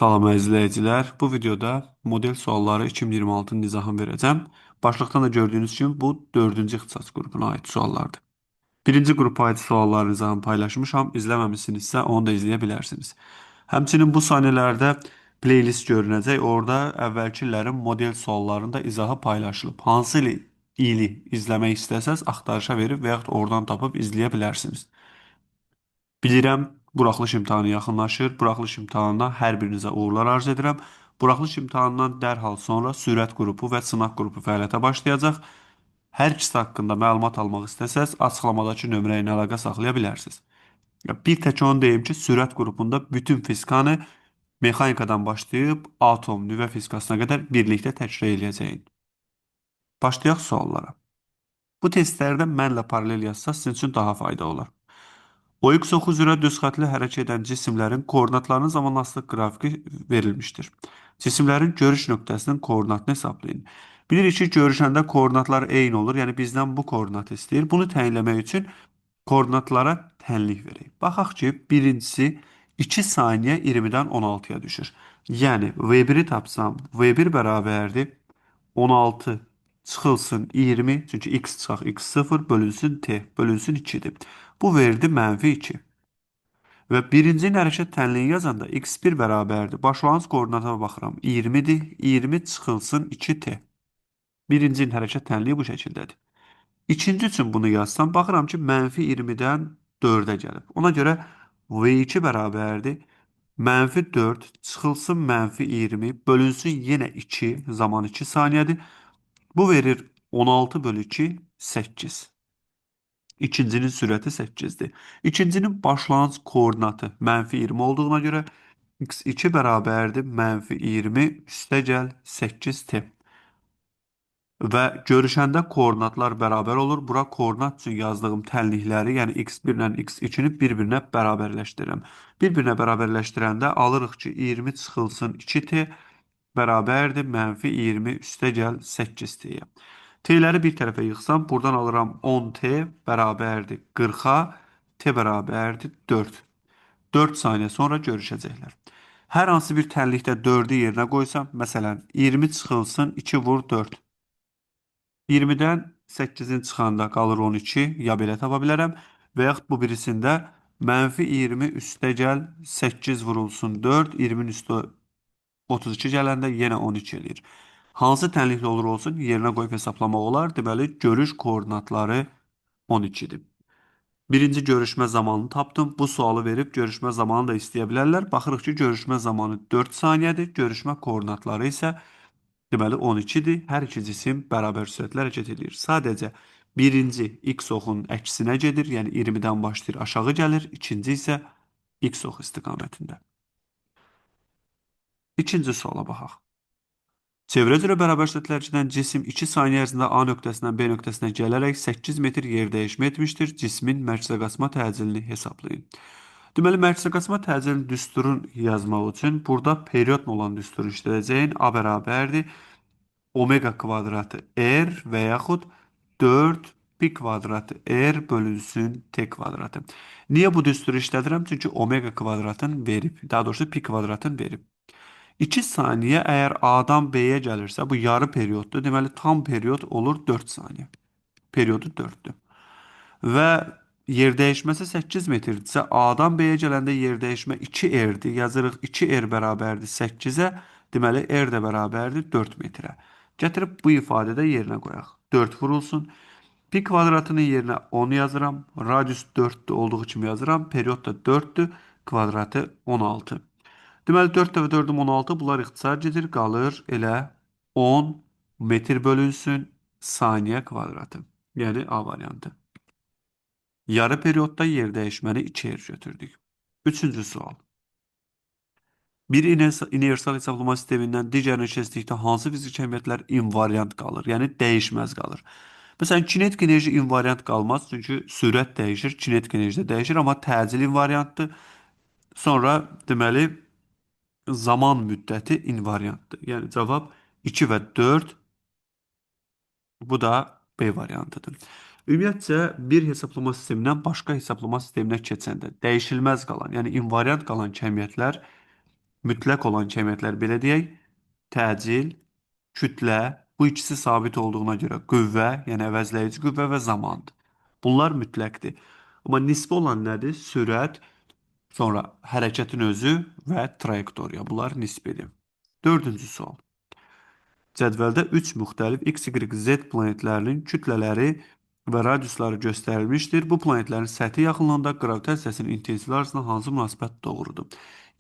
Salam əziz izləyicilər. Bu videoda model sualları 2026-nın izahını verəcəm. Başlıqdan da gördüyünüz kimi bu 4-cü ixtisas qrupuna aid suallardır. Birinci qrupa aid sualların izahını paylaşmışam. İzləməmisinizsə onu da izləyə bilərsiniz. Həmçinin bu saniyələrdə playlist görünəcək. Orada əvvəlki illərin model suallarının da izahı paylaşılıb. Hansı ili izləmək istəsəz axtarışa verib və yaxud oradan tapıb izləyə bilərsiniz. Bilirəm, buraxılış imtahanı yaxınlaşır. Buraxılış imtahanına hər birinizə uğurlar arzu edirəm. Buraxılış imtahanından dərhal sonra sürət qrupu və sınaq qrupu fəaliyyətə başlayacaq. Hər ikisi haqqında məlumat almaq istəsəz, açıqlamadakı nömrə ilə əlaqə saxlaya bilərsiniz. Bir tək onu deyim ki, sürət qrupunda bütün fizikanı mexanikadan başlayıb atom, nüvə fizikasına qədər birlikdə təkrar eləyəcəyik. Başlayaq suallara. Bu testlərdə mənlə paralel yazsaz sizin üçün daha fayda olar. OX oxu üzrə düz xətli hərəkət edən cisimlərin koordinatlarının zamanasılıq qrafiki verilmişdir. Cisimlərin görüş nöqtəsinin koordinatını hesablayın. Bilirik ki, görüşəndə koordinatlar eyni olur. Yəni bizdən bu koordinatı istəyir. Bunu təyinləmək üçün koordinatlara tənlik verək. Baxaq ki, birincisi 2 saniyə 20-dən 16-ya düşür. Yəni V1-i tapsam, V1 bərabərdir 16 çıxılsın 20, çünki x çıxaq x0 bölünsün t, bölünsün 2-dir. Bu verdi mənfi 2. Və birincinin hərəkət tənliyi yazanda x1 bərabərdir. Başlanğıc koordinata baxıram. 20-dir. 20 çıxılsın 2t. Birincinin hərəkət tənliyi bu şəkildədir. İkinci üçün bunu yazsam, baxıram ki, mənfi 20-dən 4-ə gəlib. Ona görə V2 bərabərdir. Mənfi 4 çıxılsın mənfi 20 bölünsün yenə 2, zaman 2 saniyədir. Bu verir 16 bölü 2, 8. İkincinin sürəti 8-dir. İkincinin başlanğıc koordinatı mənfi 20 olduğuna görə x2 bərabərdir mənfi 20 üstəgəl 8t. Və görüşəndə koordinatlar bərabər olur. Bura koordinat üçün yazdığım tənlikləri, yəni x1 ilə x2-ni bir-birinə bərabərləşdirirəm. Bir-birinə bərabərləşdirəndə alırıq ki, 20 çıxılsın 2t bərabərdir mənfi 20 üstəgəl 8t-yə. T-ləri bir tərəfə yığsam, buradan alıram 10t bərabərdir 40-a, t bərabərdir 4. 4 saniyə sonra görüşəcəklər. Hər hansı bir tənlikdə 4-ü yerinə qoysam, məsələn, 20 çıxılsın 2 vur 4. 20-dən 8-in çıxanda qalır 12, ya belə tapa bilərəm və yaxud bu birisində mənfi 20 üstəgəl 8 vurulsun 4, 20-nin üstə 32 gələndə yenə 12 eləyir. Hansı tənlikli olur olsun yerinə qoyub hesaplamaq olar. Deməli, görüş koordinatları 12-dir. Birinci görüşmə zamanını tapdım. Bu sualı verib görüşmə zamanı da istəyə bilərlər. Baxırıq ki, görüşmə zamanı 4 saniyədir. Görüşmə koordinatları isə deməli 12-dir. Hər iki cisim bərabər sürətlə hərəkət edir. Sadəcə birinci x oxunun əksinə gedir. Yəni 20-dən başlayır, aşağı gəlir. İkinci isə x oxu istiqamətində. İkinci suala baxaq. Çevrə üzrə bərabər sürətlə hərəkət edən cisim 2 saniyə ərzində A nöqtəsindən B nöqtəsinə gələrək 8 metr yer dəyişmə etmişdir. Cismin mərkəzə qaçma təcilini hesablayın. Deməli, mərkəzə qaçma təcilinin düsturunu yazmaq üçün burada periodla olan düsturu işlədəcəyik. A bərabərdir omega kvadratı R və yaxud 4 pi kvadratı R bölünsün T kvadratı. Niyə bu düsturu işlədirəm? Çünki omega kvadratın verib, daha doğrusu pi kvadratın verib. 2 saniyə əgər A-dan B-yə gəlirsə, bu yarı perioddur. Deməli, tam period olur 4 saniyə. Periodu 4-dür. Və yer dəyişməsi 8 metrdirsə, A-dan B-yə gələndə yer dəyişmə 2R-dir. Yazırıq 2R bərabərdir 8-ə. Deməli, R də bərabərdir 4 metrə. Gətirib bu ifadədə yerinə qoyaq. 4 vurulsun. Pi kvadratının yerinə 10 yazıram. Radius 4-dür olduğu kimi yazıram. Period da 4-dür. Kvadratı 16. Deməli 4 dəfə 4-üm 16. Bunlar ixtisar gedir. Qalır elə 10 metr bölünsün saniyə kvadratı. Yəni A variantı. Yarı periodda yer dəyişməni 2R götürdük. Üçüncü sual. Bir inersal hesablama sistemindən digərinə keçdikdə hansı fiziki kəmiyyətlər invariant qalır? Yəni dəyişməz qalır. Məsələn, kinetik enerji invariant qalmaz, çünki sürət dəyişir, kinetik enerji də dəyişir, amma təcil invariantdır. Sonra deməli zaman müddəti invariantdır. Yəni cavab 2 və 4. Bu da B variantıdır. Ümumiyyətcə bir hesablama sistemindən başqa hesablama sisteminə keçəndə dəyişilməz qalan, yəni invariant qalan kəmiyyətlər Mütləq olan kəmiyyətlər belə deyək, təcil, kütlə, bu ikisi sabit olduğuna görə qüvvə, yəni əvəzləyici qüvvə və zamandır. Bunlar mütləqdir. Amma nisbi olan nədir? Sürət, sonra hərəkətin özü və trayektoriya. Bunlar nisbidir. Dördüncü sual. Cədvəldə 3 müxtəlif X, Y, Z planetlərinin kütlələri və radiusları göstərilmişdir. Bu planetlərin səthi yaxınlığında qravitasiya intensivliyi arasında hansı münasibət doğrudur?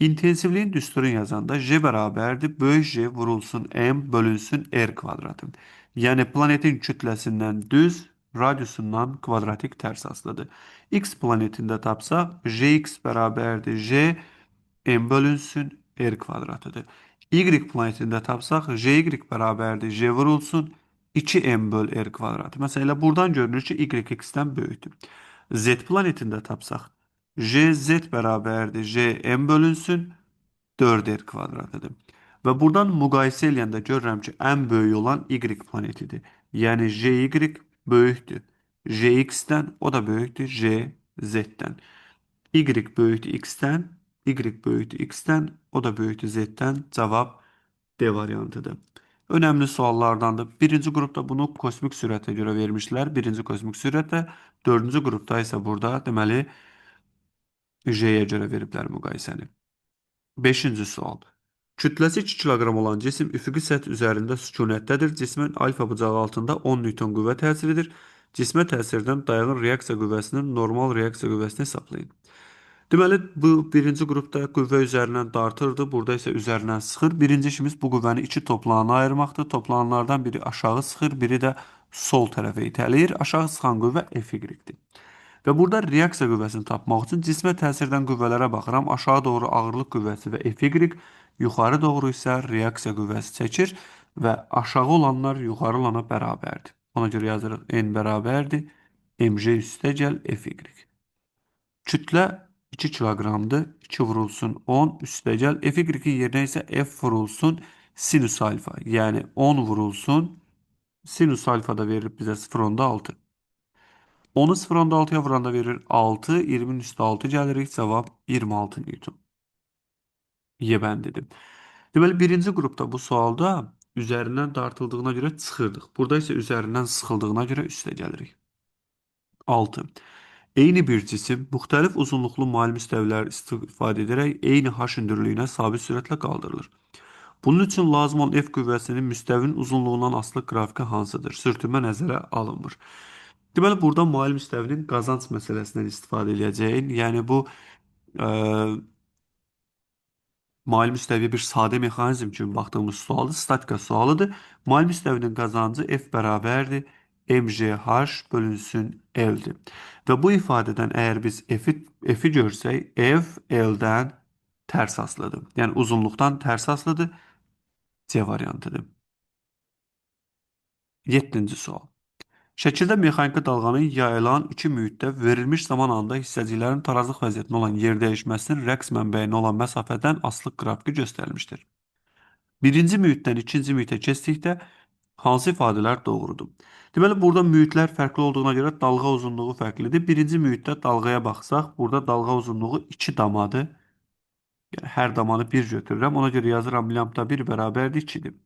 İntensivliyin düsturunu yazanda J bərabərdir. Böyük J vurulsun M bölünsün R kvadratı. Yəni planetin kütləsindən düz, radiusundan kvadratik tərs asılıdır. X planetində tapsaq JX bərabərdir. J M bölünsün R kvadratıdır. Y planetində tapsaq JY bərabərdir. J vurulsun 2M böl R kvadratı. Məsələn, elə buradan görünür ki, Y X-dən böyükdür. Z planetində tapsaq JZ bərabərdir. J M bölünsün 4R kvadratıdır. Və buradan müqayisə eləyəndə görürəm ki, ən böyük olan Y planetidir. Yəni JY böyükdür. JX-dən, o da böyükdür JZ-dən. Y böyükdür X-dən, Y böyükdür X-dən, o da böyükdür Z-dən. Cavab D variantıdır. Önemli suallardandır. Birinci qrupda bunu kosmik sürətə görə vermişlər. Birinci kosmik sürətə, dördüncü qrupda isə burada deməli J-yə görə veriblər müqayisəni. Beşinci sual. Kütləsi 2 kiloqram olan cisim üfüqi səth üzərində sükunətdədir. Cismin alfa bucağı altında 10 Newton qüvvə təsir edir. Cismə təsir edən dayağın reaksiya qüvvəsinin normal reaksiya qüvvəsini hesablayın. Deməli, bu birinci qrupda qüvvə üzərindən dartırdı, burada isə üzərindən sıxır. Birinci işimiz bu qüvvəni iki toplağına ayırmaqdır. Toplananlardan biri aşağı sıxır, biri də sol tərəfə itələyir. Aşağı sıxan qüvvə Fy-dir. Və burada reaksiya qüvvəsini tapmaq üçün cismə təsir edən qüvvələrə baxıram. Aşağı doğru ağırlıq qüvvəsi və Fy, yuxarı doğru isə reaksiya qüvvəsi çəkir və aşağı olanlar yuxarı olana bərabərdir. Ona görə yazırıq N bərabərdir. mg üstəgəl Fy. Kütlə 2 kiloqramdır. 2 vurulsun 10 üstəgəl Fy-in yerinə isə F vurulsun sinüs alfa. Yəni 10 vurulsun sinüs alfa da verir bizə 0,6. 10'u 0,6'ya vuranda verir 6. 20'nin üstü 6 gəlirik. Cavab 26 Newton. Y bəndidir. Deməli, birinci qrupda bu sualda üzərindən dartıldığına görə çıxırdıq. Burada isə üzərindən sıxıldığına görə üstə gəlirik. 6. Eyni bir cisim müxtəlif uzunluqlu mail müstəvilər istifadə edərək eyni H hündürlüyünə sabit sürətlə qaldırılır. Bunun üçün lazım olan F qüvvəsinin müstəvinin uzunluğundan asılı qrafiki hansıdır? Sürtünmə nəzərə alınmır. Deməli, burada mail müstəvinin qazanc məsələsindən istifadə edəcəyik. Yəni, bu mail müstəviyə bir sadə mexanizm kimi baxdığımız sualdır. Statika sualıdır. Mail müstəvinin qazancı F bərabərdir. MGH bölünsün L-dir. Və bu ifadədən əgər biz F-i görsək, F L-dən tərs asılıdır. Yəni uzunluqdan tərs asılıdır. C variantıdır. 7-ci sual. Şəkildə mexaniki dalğanın yayılan iki mühitdə verilmiş zaman anında hissəciklərin tarazlıq vəziyyətində olan yer dəyişməsinin rəqs mənbəyinə olan məsafədən asılıq qrafiki göstərilmişdir. Birinci mühitdən ikinci mühitə keçdikdə hansı ifadələr doğrudur? Deməli, burada mühitlər fərqli olduğuna görə dalğa uzunluğu fərqlidir. Birinci mühitdə dalğaya baxsaq, burada dalğa uzunluğu 2 damadır. Yəni, hər damanı 1 götürürəm. Ona görə yazıram, lambda 1 bərabərdir 2-dir.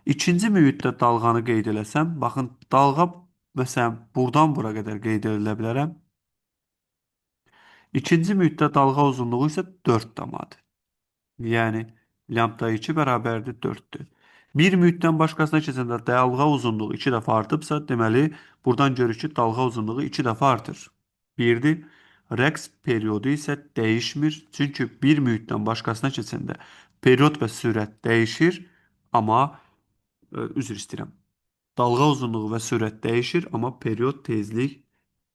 İkinci mühitdə dalğanı qeyd eləsəm, baxın, dalğa məsələn, buradan bura qədər qeyd edilə bilərəm. İkinci mühitdə dalğa uzunluğu isə 4 damadır. Yəni, lambda 2 bərabərdir 4-dür. Bir mühitdən başqasına keçəndə dalğa uzunluğu 2 dəfə artıbsa, deməli, buradan görürük ki, dalğa uzunluğu 2 dəfə artır. 1-dir. Rəqs periodu isə dəyişmir. Çünki bir mühitdən başqasına keçəndə period və sürət dəyişir, amma üzr istəyirəm. Dalğa uzunluğu və sürət dəyişir, amma period tezlik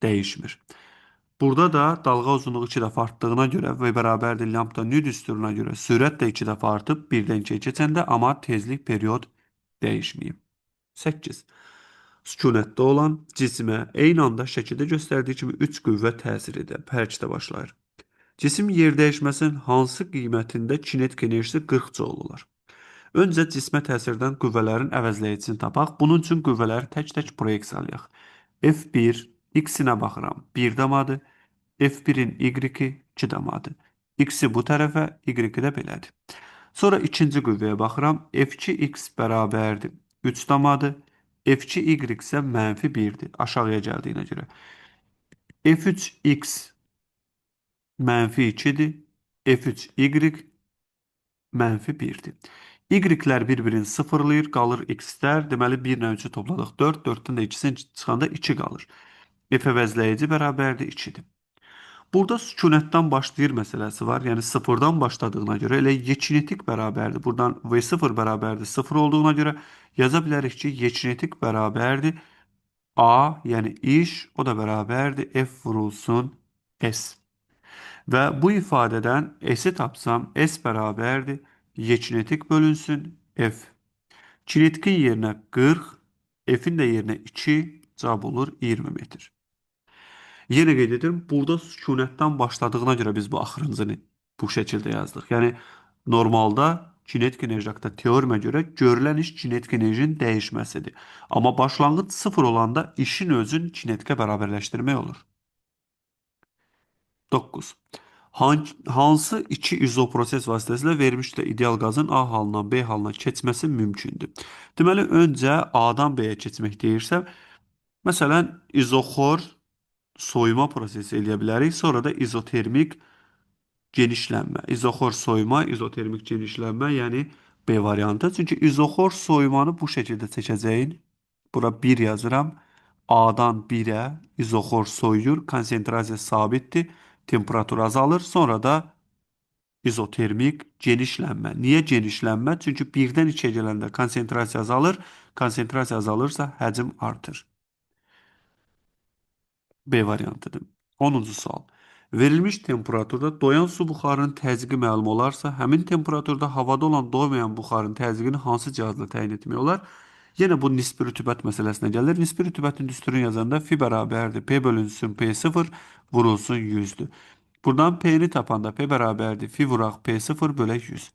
dəyişmir. Burada da dalğa uzunluğu 2 dəfə artdığına görə və bərabərdir lambda nü düsturuna görə sürət də 2 dəfə artıb 1-dən 2-yə keçəndə, amma tezlik period dəyişməyib. 8. Sükunətdə olan cismə eyni anda şəkildə göstərdiyi kimi 3 qüvvə təsir edir. Hərəkətə başlayır. Cisim yer dəyişməsinin hansı qiymətində kinetik enerjisi 40 joule olar? Öncə cismə təsir edən qüvvələrin əvəzləyicisini tapaq. Bunun üçün qüvvələri tək-tək proyeksiyalayaq. F1, X-inə baxıram, 1 damadır. F1-in Y-i 2 damadır. X-i bu tərəfə, Y-i də belədir. Sonra ikinci qüvvəyə baxıram. F2x bərabərdir 3 damadır. F2y isə mənfi 1-dir. Aşağıya gəldiyinə görə. F3x mənfi 2-dir. F3y mənfi 1-dir. Y-lər bir-birini sıfırlayır, qalır x-lər. Deməli, 1 ilə 3-ü topladıq 4. 4-dən də 2-sini çıxanda 2 qalır. F əvəzləyici bərabərdir 2-dir. Burada sükunətdən başlayır məsələsi var. Yəni sıfırdan başladığına görə elə Y kinetik bərabərdir. Buradan V0 bərabərdir 0 olduğuna görə yaza bilərik ki, Y kinetik bərabərdir A, yəni iş, o da bərabərdir F vurulsun S. Və bu ifadədən S-i tapsam, S bərabərdir Y kinetik bölünsün F. Kinetikin yerinə 40, F-in də yerinə 2, cavab olur 20 metr. Yenə qeyd edirəm, burada sükunətdən başladığına görə biz bu axırıncını bu şəkildə yazdıq. Yəni, normalda kinetik enerji haqqında teoriyaya görə görülən iş kinetik enerjinin dəyişməsidir. Amma başlanğıc sıfır olanda işin özün kinetikə bərabərləşdirmək olur. 9. Hansı iki izoproses vasitəsilə verilmişdə ideal qazın A halından B halına keçməsi mümkündür? Deməli, öncə A-dan B-yə keçmək deyirsə, məsələn, izoxor soyuma prosesi eləyə bilərik. Sonra da izotermik genişlənmə. İzoxor soyuma, izotermik genişlənmə, yəni B variantı. Çünki izoxor soyumanı bu şəkildə çəkəcəyin. Bura 1 yazıram. A-dan 1-ə izoxor soyuyur. Konsentrasiya sabitdir. Temperatur azalır. Sonra da izotermik genişlənmə. Niyə genişlənmə? Çünki 1-dən 2-yə gələndə konsentrasiya azalır. Konsentrasiya azalırsa həcm artır. B variantıdır. 10-cu sual. Verilmiş temperaturda doyan su buxarının təzyiqi məlum olarsa, həmin temperaturda havada olan doymayan buxarın təzyiqini hansı cihazla təyin etmək olar? Yenə bu nisbi rütubət məsələsinə gəlir. Nisbi rütubətin düsturunu yazanda fi bərabərdir P bölünsün P0 vurulsun 100-dür. Buradan P-ni tapanda P bərabərdir fi vuraq P0 bölək 100.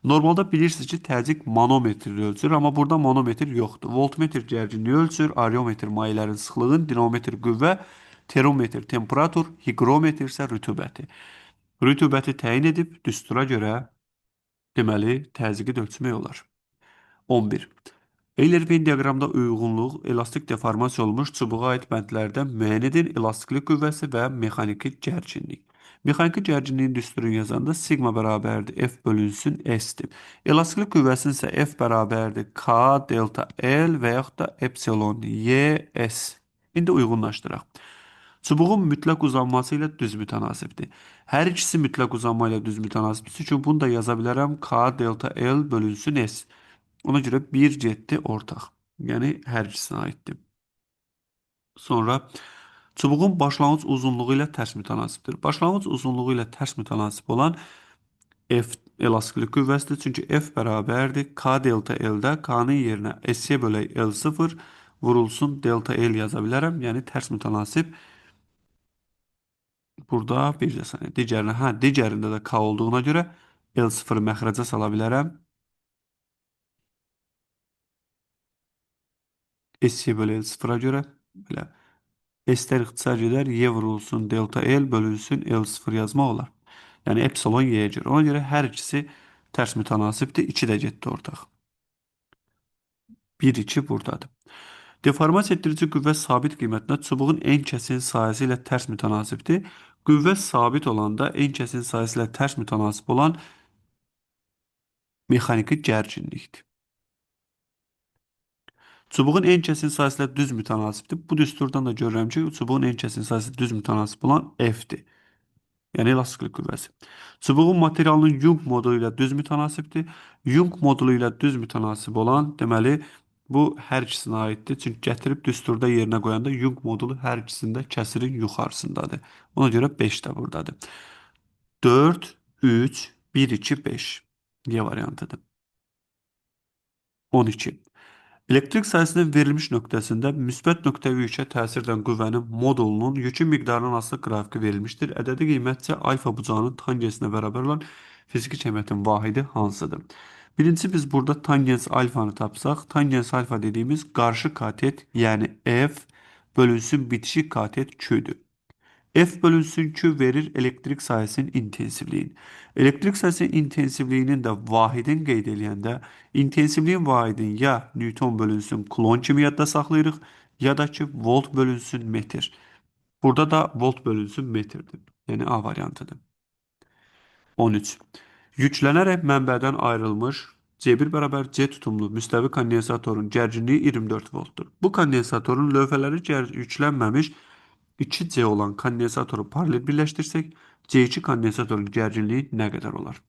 Normalda bilirsiniz ki, təzyiq manometrlə ölçülür, amma burada manometr yoxdur. Voltmetr gərginliyi ölçür, areometr mayələrin sıxlığını, dinamometr qüvvə, termometr temperatur, hiqrometr isə rütubəti. Rütubəti təyin edib düstura görə deməli təzyiqi də ölçmək olar. 11. Euler-Venn diaqramda uyğunluq, elastik deformasiya olmuş çubuğa aid bəndlərdə müəyyən edin elastiklik qüvvəsi və mexaniki gərginlik. Mexaniki gərginliyin düsturunu yazanda sigma bərabərdir F bölünsün S-dir. Elastiklik qüvvəsinin isə F bərabərdir K delta L və yaxud da epsilon Y S. İndi uyğunlaşdıraq. Çubuğun mütləq uzanması ilə düz mütənasibdir. Hər ikisi mütləq uzanma ilə düz mütənasibdir. Çünki bunu da yaza bilərəm K delta L bölünsün S. Ona görə 1 getdi ortaq. Yəni hər ikisinə aiddir. Sonra çubuğun başlanğıc uzunluğu ilə tərs mütənasibdir. Başlanğıc uzunluğu ilə tərs mütənasib olan F elastiklik qüvvəsidir. Çünki F bərabərdir K delta L-də K-nın yerinə S bölək L0 vurulsun delta L yaza bilərəm. Yəni tərs mütənasib. Burada bir də saniyə. Digərinə, hə, digərində də K olduğuna görə L0 məxrəcə sala bilərəm. S bölü L0-a görə belə S-lər ixtisar gedər, Y vurulsun delta L bölünsün L0 yazmaq olar. Yəni epsilon Y-yə görə. Ona görə hər ikisi tərs mütənasibdir. 2 də getdi ortaq. 1, 2 buradadır. Deformasiya etdirici qüvvə sabit qiymətinə çubuğun en kəsin sahəsi ilə tərs mütənasibdir. Qüvvə sabit olanda en kəsin sahəsi ilə tərs mütənasib olan mexaniki gərginlikdir. Çubuğun en kəsin sahəsi ilə düz mütənasibdir. Bu düsturdan da görürəm ki, çubuğun en kəsin sahəsi düz mütənasib olan F-dir. Yəni elastiklik qüvvəsi. Çubuğun materialının Young modulu ilə düz mütənasibdir. Young modulu ilə düz mütənasib olan, deməli, bu hər ikisinə aiddir. Çünki gətirib düsturda yerinə qoyanda Young modulu hər ikisində kəsirin yuxarısındadır. Ona görə 5 də buradadır. 4, 3, 1, 2, 5. Y variantıdır. 12. Elektrik sahəsinin verilmiş nöqtəsində müsbət nöqtəvi yükə təsir edən qüvvənin modulunun yükün miqdarından asılı qrafiki verilmişdir. Ədədi qiymətcə alfa bucağının tangensinə bərabər olan fiziki kəmiyyətin vahidi hansıdır? Birincisi biz burada tangens alfanı tapsaq, tangens alfa dediyimiz qarşı katet, yəni F bölünsün bitişik katet Q-dür. F bölünsün Q verir elektrik sahəsinin intensivliyini. Elektrik sahəsinin intensivliyinin də vahidini qeyd eləyəndə intensivliyin vahidini ya Newton bölünsün kulon kimi yadda saxlayırıq, ya da ki volt bölünsün metr. Burada da volt bölünsün metrdir. Yəni A variantıdır. 13. Yüklənərək mənbədən ayrılmış C1 bərabər C tutumlu müstəvi kondensatorun gərginliyi 24 voltdur. Bu kondensatorun lövhələri yüklənməmiş 2C olan kondensatoru paralel birləşdirsək, C2 kondensatorun gərginliyi nə qədər olar?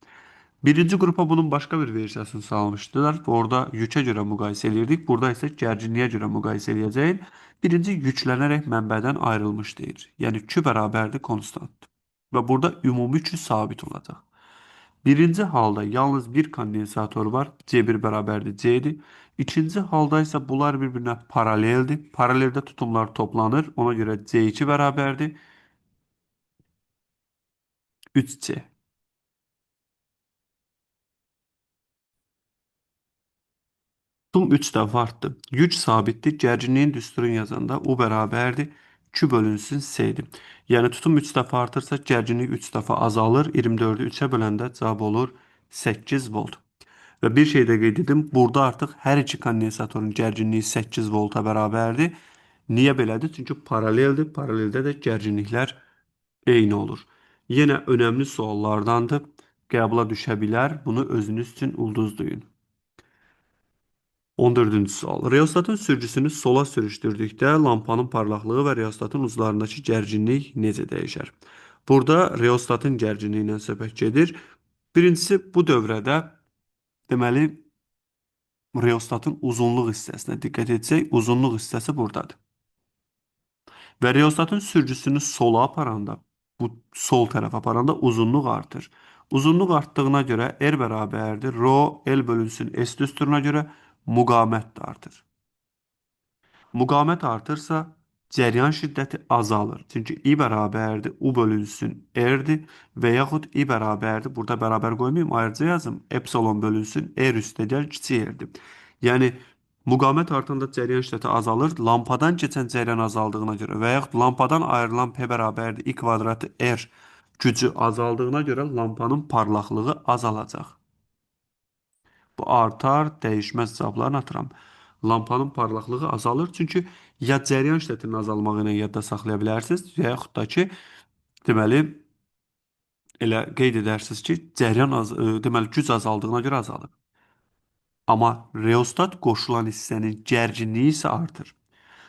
Birinci qrupa bunun başqa bir versiyasını salmışdılar. Orada yükə görə müqayisə eləyirdik. Burada isə gərginliyə görə müqayisə eləyəcəyik. Birinci yüklənərək mənbədən ayrılmış deyir. Yəni Q bərabərdir konstant. Və burada ümumi Q sabit olacaq. Birinci halda yalnız bir kondensator var. C1 bərabərdir C-dir. İkinci halda isə bunlar bir-birinə paraleldir. Paraleldə tutumlar toplanır. Ona görə C2 bərabərdir 3C. Tutum 3 dəfə artdı. Yük sabitdir. Gərginliyin düsturunu yazanda U bərabərdir Q bölünsün C-dir. Yəni tutum 3 dəfə artırsa gərginlik 3 dəfə azalır. 24-ü 3-ə böləndə cavab olur 8 volt. Və bir şey də qeyd edim. Burada artıq hər iki kondensatorun gərginliyi 8 volta bərabərdir. Niyə belədir? Çünki paraleldir. Paraleldə də gərginliklər eyni olur. Yenə önəmli suallardandır. Qəbula düşə bilər. Bunu özünüz üçün ulduzlayın. 14-cü sual. Reostatın sürgüsünü sola sürüşdürdükdə lampanın parlaqlığı və reostatın uclarındakı gərginlik necə dəyişər? Burada reostatın gərginliyi ilə söhbət gedir. Birincisi, bu dövrədə deməli, reostatın uzunluq hissəsinə diqqət etsək, uzunluq hissəsi buradadır. Və reostatın sürgüsünü sola aparanda, bu sol tərəfə aparanda uzunluq artır. Uzunluq artdığına görə R bərabərdir. Rho L bölünsün S düsturuna görə müqavimət də artır. Müqavimət artırsa cəryan şiddəti azalır. Çünki I bərabərdir U bölünsün R-dir və yaxud I bərabərdir. Burada bərabər qoymayım, ayrıca yazım. Epsilon bölünsün R üstəgəl kiçik R-dir. Yəni müqavimət artanda cəryan şiddəti azalır. Lampadan keçən cəryan azaldığına görə və yaxud lampadan ayrılan P bərabərdir I kvadratı R gücü azaldığına görə lampanın parlaqlığı azalacaq. Bu artar, dəyişməz cavablarını atıram. Lampanın parlaqlığı azalır. Çünki ya cəryan şiddətinin azalmağı ilə yadda saxlaya bilərsiniz, və yaxud da ki, deməli, elə qeyd edərsiniz ki, cəryan az, deməli güc azaldığına görə azalır. Amma reostat qoşulan hissənin gərginliyi isə artır.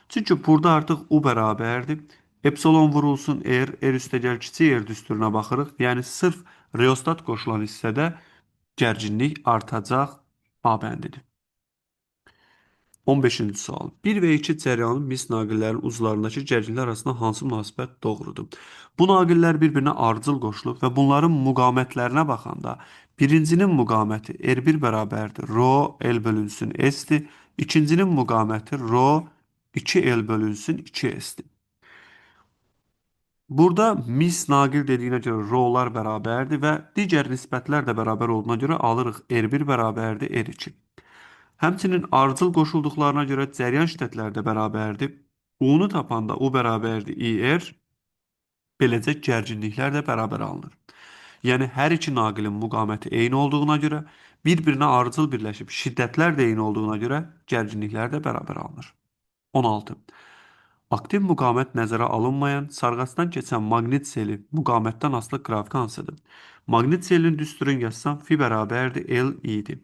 Çünki burada artıq U bərabərdir. Epsilon vurulsun R, R üstəgəl kiçik R düsturuna baxırıq. Yəni sırf reostat qoşulan hissədə gərginlik artacaq. A bəndidir. 15-ci sual. 1 və 2 cəryanın mis naqillərin uclarındakı gərginliklər arasında hansı münasibət doğrudur? Bu naqillər bir-birinə ardıcıl qoşulub və bunların müqavimətlərinə baxanda birincinin müqaviməti R1 bərabərdir rho L bölünsün S-dir. İkincinin müqaviməti rho 2L bölünsün 2S-dir. Burada mis naqil dediyinə görə rho'lar bərabərdir və digər nisbətlər də bərabər olduğuna görə alırıq R1 bərabərdir R2. Həmçinin ardıcıl qoşulduqlarına görə cəryan şiddətləri də bərabərdir. U-nu tapanda U bərabərdir IR, beləcə gərginliklər də bərabər alınır. Yəni hər iki naqilin müqaviməti eyni olduğuna görə, bir-birinə ardıcıl birləşib şiddətlər də eyni olduğuna görə gərginliklər də bərabər alınır. 16. Aktiv müqavimət nəzərə alınmayan, sarğacdan keçən maqnit seli müqavimətdən asılı qrafik hansıdır? Maqnit selinin düsturunu yazsam fi bərabərdir L I-dir.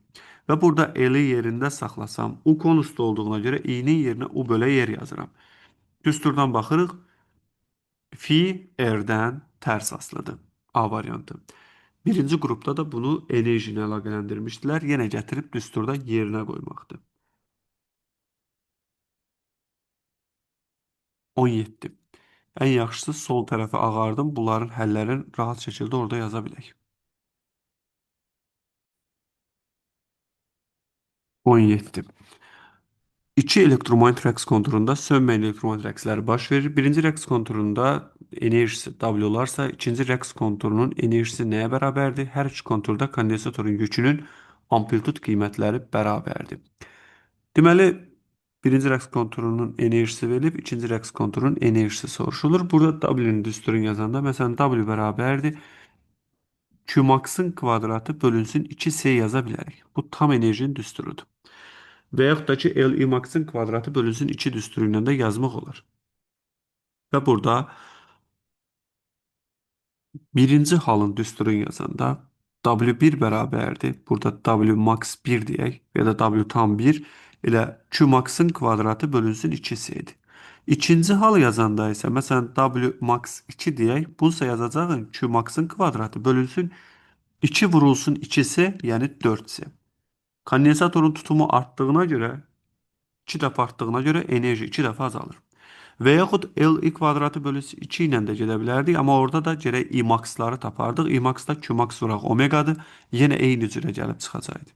Və burada L-i yerində saxlasam, U konusda olduğuna görə I-nin yerinə U bölə R yazıram. Düsturdan baxırıq. Fi R-dən tərs asılıdır. A variantı. Birinci qrupda da bunu enerji ilə əlaqələndirmişdilər. Yenə gətirib düsturda yerinə qoymaqdır. 17. Ən yaxşısı sol tərəfi ağardım. Bunların həllərini rahat şəkildə orada yaza bilək. 17. İki elektromanit rəqs konturunda sönməyən elektromanit rəqsləri baş verir. Birinci rəqs konturunda enerjisi W olarsa, ikinci rəqs konturunun enerjisi nəyə bərabərdir? Hər iki konturda kondensatorun yükünün amplitud qiymətləri bərabərdir. Deməli, Birinci rəqs konturunun enerjisi verilib, ikinci rəqs konturunun enerjisi soruşulur. Burada W-nin düsturunu yazanda, məsələn, W bərabərdir Q max-ın kvadratı bölünsün 2C yaza bilərik. Bu tam enerjinin düsturudur. Və yaxud da ki, L I max-ın kvadratı bölünsün 2 düsturu ilə də yazmaq olar. Və burada birinci halın düsturunu yazanda W1 bərabərdir. Burada W max 1 deyək ya da W tam 1 elə Q max-ın kvadratı bölünsün 2C-dir. İkinci hal yazanda isə məsələn W max 2 deyək. Bunsa yazacağın Q max-ın kvadratı bölünsün 2 vurulsun 2C, yəni 4C. Kondensatorun tutumu artdığına görə, 2 dəfə artdığına görə enerji 2 dəfə azalır. Və yaxud L I kvadratı bölünsün 2 ilə də gedə bilərdik, amma orada da gərək I max-ları tapardıq. I max da Q max vuraq omeqadır. Yenə eyni cürə gəlib çıxacaqdı.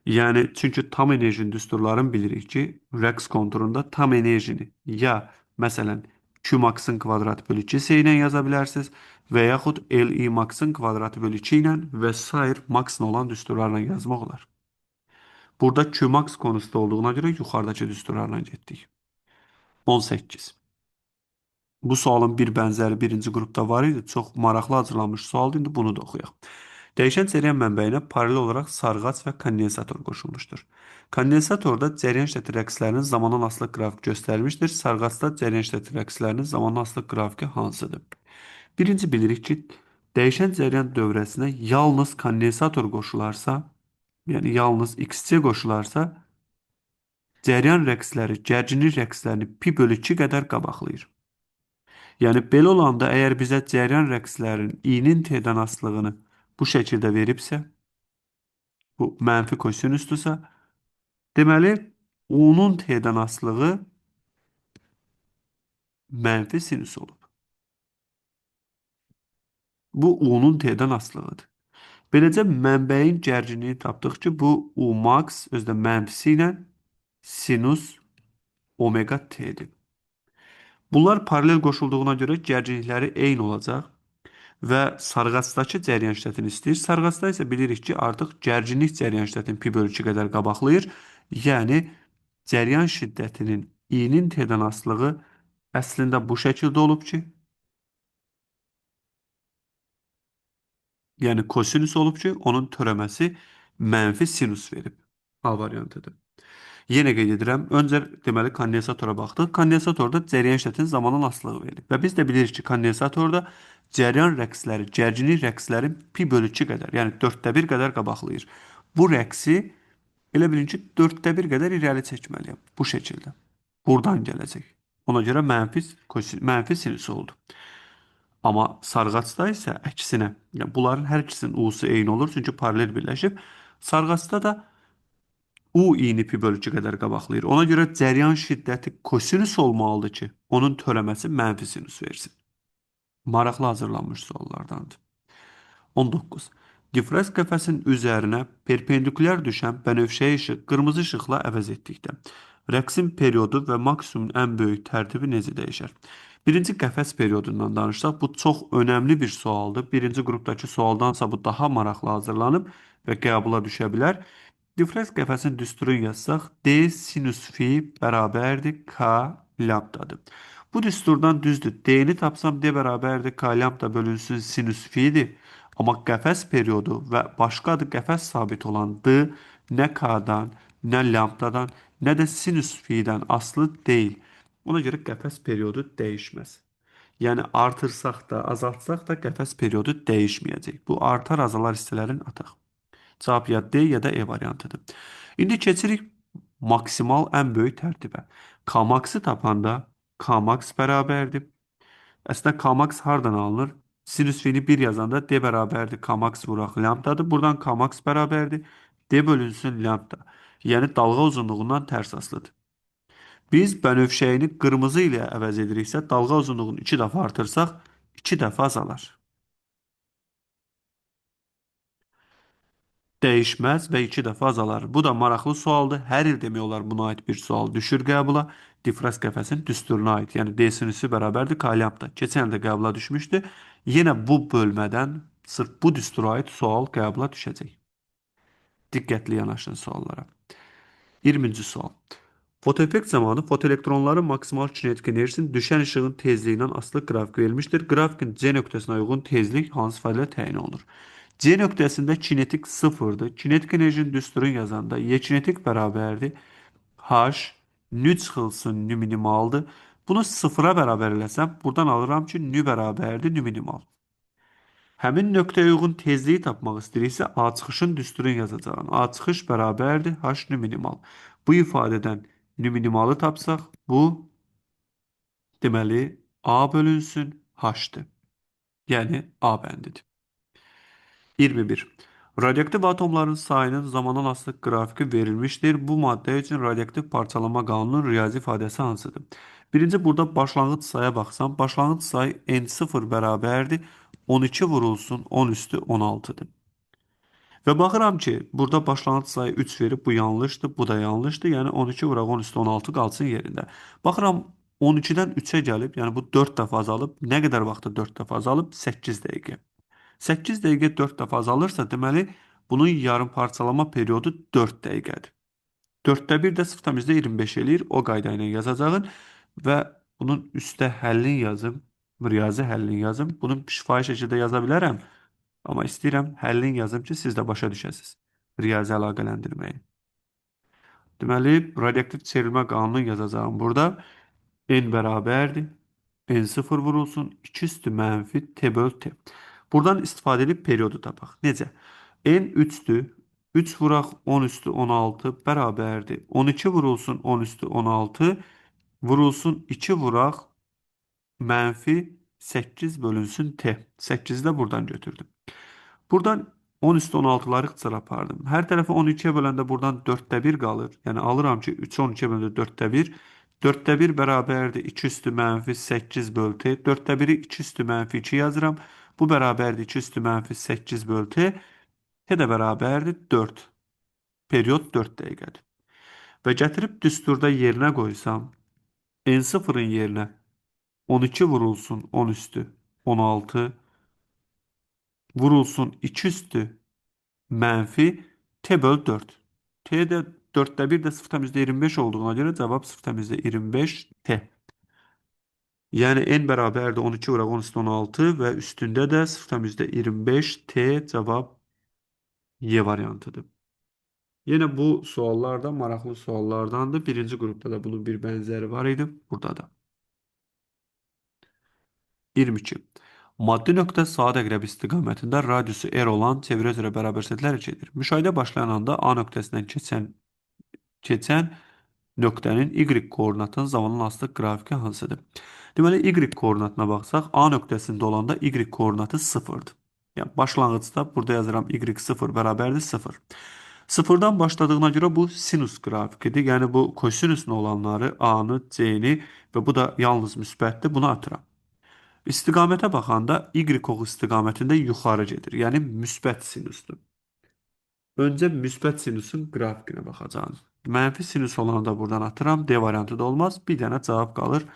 Yəni, çünki tam enerjinin düsturlarını bilirik ki, rəqs konturunda tam enerjini ya məsələn Q max-ın kvadratı bölü 2C ilə yaza bilərsiniz və yaxud L I max-ın kvadratı bölü 2 ilə və sair max-la olan düsturlarla yazmaq olar. Burada Q max konusunda olduğuna görə yuxarıdakı düsturlarla getdik. 18. Bu sualın bir bənzəri birinci qrupda var idi. Çox maraqlı hazırlanmış sualdır. İndi bunu da oxuyaq. Dəyişən cəryan mənbəyinə paralel olaraq sarğac və kondensator qoşulmuşdur. Kondensatorda cəryan şiddəti rəqslərinin zamandan asılı qrafik göstərilmişdir. Sarğacda cəryan şiddəti rəqslərinin zamandan asılı qrafiki hansıdır? Birinci bilirik ki, dəyişən cəryan dövrəsinə yalnız kondensator qoşularsa, yəni yalnız XC qoşularsa, cəryan rəqsləri gərginlik rəqslərini pi bölü 2 qədər qabaqlayır. Yəni, belə olanda əgər bizə cəryan rəqslərinin I-nin T-dən asılılığını bu şəkildə veribsə, bu mənfi kosinüsdürsə, deməli, U-nun T-dən asılılığı mənfi sinüs olub. Bu, U-nun T-dən asılılığıdır. Beləcə, mənbəyin gərginliyini tapdıq ki, bu U max özü də mənfisi ilə sinus omega T-dir. Bunlar paralel qoşulduğuna görə gərginlikləri eyni olacaq və sarğacdakı cəryan şiddətini istəyir. Sarğacda isə bilirik ki, artıq gərginlik cəryan şiddətini pi bölü 2 qədər qabaqlayır. Yəni, cəryan şiddətinin I-nin T-dən asılılığı əslində bu şəkildə olub ki, yəni kosinüs olub ki, onun törəməsi mənfi sinus verib. A variantıdır. Yenə qeyd edirəm, öncə deməli kondensatora baxdıq. Kondensatorda cəryan şiddətinin zamandan asılılığı verilib. Və biz də bilirik ki, kondensatorda cəryan rəqsləri, gərginlik rəqsləri pi bölü 2 qədər, yəni 4də 1 qədər qabaqlayır. Bu rəqsi elə bilin ki, 4də 1 qədər irəli çəkməliyəm. Bu şəkildə. Buradan gələcək. Ona görə mənfi sinüsü oldu. Amma sarğacda isə əksinə, yəni bunların hər ikisinin U-su eyni olur, çünki paralel birləşib. Sarğacda da U i-ni pi bölü 2 qədər qabaqlayır. Ona görə cəryan şiddəti kosinüs olmalıdır ki, onun törəməsi mənfi sinüs versin. Maraqlı hazırlanmış suallardandır. 19. Difrakt qəfəsinin üzərinə perpendikulyar düşən bənövşəyi işıq qırmızı işıqla əvəz etdikdə rəqsin periodu və maksimumun ən böyük tərtibi necə dəyişər? Birinci qəfəs periodundan danışsaq, bu çox önəmli bir sualdır. Birinci qrupdakı sualdansa bu daha maraqlı hazırlanıb və qəbula düşə bilər. Difrakt qəfəsinin düsturunu yazsaq, D sinüs fi bərabərdir K lambdadır. Bu düsturdan düzdür. D-ni tapsam D bərabərdir K lambda bölünsün sinüs fidir. Amma qəfəs periodu və başqa adı qəfəs sabit olan D nə K-dan, nə lambdadan, nə də sinüs fidən asılı deyil. Ona görə qəfəs periodu dəyişməz. Yəni artırsaq da, azaltsaq da qəfəs periodu dəyişməyəcək. Bu artar azalar hissələrin ataq. Cavab ya D ya da E variantıdır. İndi keçirik maksimal ən böyük tərtibə. K max-ı tapanda K max bərabərdir. Əslində K max hardan alınır? Sinüs fi-ni 1 yazanda D bərabərdir K max vuraq lambdadır. Buradan K max bərabərdir. D bölünsün lambda. Yəni dalğa uzunluğundan tərs asılıdır. Biz bənövşəyini qırmızı ilə əvəz ediriksə, dalğa uzunluğunu 2 dəfə artırsaq, 2 dəfə azalar. Dəyişməz və 2 dəfə azalar. Bu da maraqlı sualdır. Hər il demək olar buna aid bir sual düşür qəbula. Difrakt qəfəsinin düsturuna aid. Yəni D sinüsü bərabərdir K lambda. Keçən il də qəbula düşmüşdü. Yenə bu bölmədən sırf bu düstura aid sual qəbula düşəcək. Diqqətli yanaşın suallara. 20-ci sual. Fotoeffekt zamanı fotoelektronların maksimal kinetik enerjisinin düşən işığın tezliyindən asılı qrafik verilmişdir. Qrafikin C nöqtəsinə uyğun tezlik hansı ifadələ təyin olunur? C nöqtəsində kinetik sıfırdır. Kinetik enerjinin düsturunu yazanda Y kinetik bərabərdir. H nü çıxılsın nü minimaldır. Bunu sıfıra bərabər eləsəm, buradan alıram ki, nü bərabərdir nü minimal. Həmin nöqtəyə uyğun tezliyi tapmaq istəyiriksə, A çıxışın düsturunu yazacağam. A çıxış bərabərdir H nü minimal. Bu ifadədən nü minimalı tapsaq, bu deməli A bölünsün H-dır. Yəni A bəndidir. 21. Radioaktiv atomların sayının zamandan asılı qrafiki verilmişdir. Bu maddə üçün radioaktiv parçalama qanunun riyazi ifadəsi hansıdır? Birinci, burada başlanğıc saya baxsam, başlanğıc say N0 bərabərdir 12 vurulsun 10 üstü 16-dır. Və baxıram ki, burada başlanğıc sayı 3 verib, bu yanlışdır, bu da yanlışdır. Yəni 12 vuraq 10 üstü 16 qalsın yerində. Baxıram 12-dən 3-ə gəlib, yəni bu 4 dəfə azalıb. Nə qədər vaxtda 4 dəfə azalıb? 8 dəqiqə. 8 dəqiqə 4 dəfə azalırsa, deməli bunun yarım parçalama periodu 4 dəqiqədir. 4-də 1 də 0,25 eləyir. O qayda ilə yazacağın və bunun üstə həllini yazım, riyazi həllini yazım. Bunu şifahi şəkildə yaza bilərəm. Amma istəyirəm həllini yazım ki, siz də başa düşəsiniz riyazi əlaqələndirməyi. Deməli, radioaktiv çevrilmə qanunu yazacağım burada. N bərabərdir. N0 vurulsun. 2 üstü mənfi T böl T. Buradan istifadə edib periodu tapaq. Necə? N 3-dür. 3 vuraq 10 üstü 16 bərabərdir. 12 vurulsun 10 üstü 16 vurulsun 2 vuraq mənfi 8 bölünsün T. 8-i də buradan götürdüm. Buradan 10 üstü 16-ları ixtisar apardım. Hər tərəfi 12-yə böləndə buradan 4-də 1 qalır. Yəni alıram ki, 3-ü 12-yə böləndə 4-də 1. 4-də 1 bərabərdir 2 üstü mənfi 8 böl T. 4-də 1-i 2 üstü mənfi 2 yazıram. Bu bərabərdir 2 üstü mənfi 8 böl T. T də bərabərdir 4. Period 4 dəqiqədir. Və gətirib düsturda yerinə qoysam, N0-ın yerinə 12 vurulsun 10 üstü 16 vurulsun 2 üstü mənfi T böl 4. T də 4-də 1 də 0,25 olduğuna görə cavab 0,25 T. Yəni N bərabərdir 12 vuraq 10 üstü 16 və üstündə də 0,25 T cavab Y variantıdır. Yenə bu suallar da maraqlı suallardandır. Birinci qrupda da bunun bir bənzəri var idi. Burada da. 22. Maddi nöqtə saat əqrəbi istiqamətində radiusu R olan çevrə üzrə bərabər sətlər edir. Müşahidə başlayan anda A nöqtəsindən keçən nöqtənin Y koordinatının zamanla asılı qrafiki hansıdır? Deməli, Y koordinatına baxsaq, A nöqtəsində olanda Y koordinatı 0-dır. Yəni, başlanğıcda burada yazıram Y0 bərabərdir 0. Sıfırdan başladığına görə bu sinus qrafikidir. Yəni, bu kosinusun olanları A-nı, C-ni və bu da yalnız müsbətdir. Bunu atıram. İstiqamətə baxanda Y oxu istiqamətində yuxarı gedir. Yəni, müsbət sinusdur. Öncə müsbət sinusun qrafikinə baxacağım. Mənfi sinus olanı da buradan atıram. D variantı da olmaz. Bir dənə cavab qalır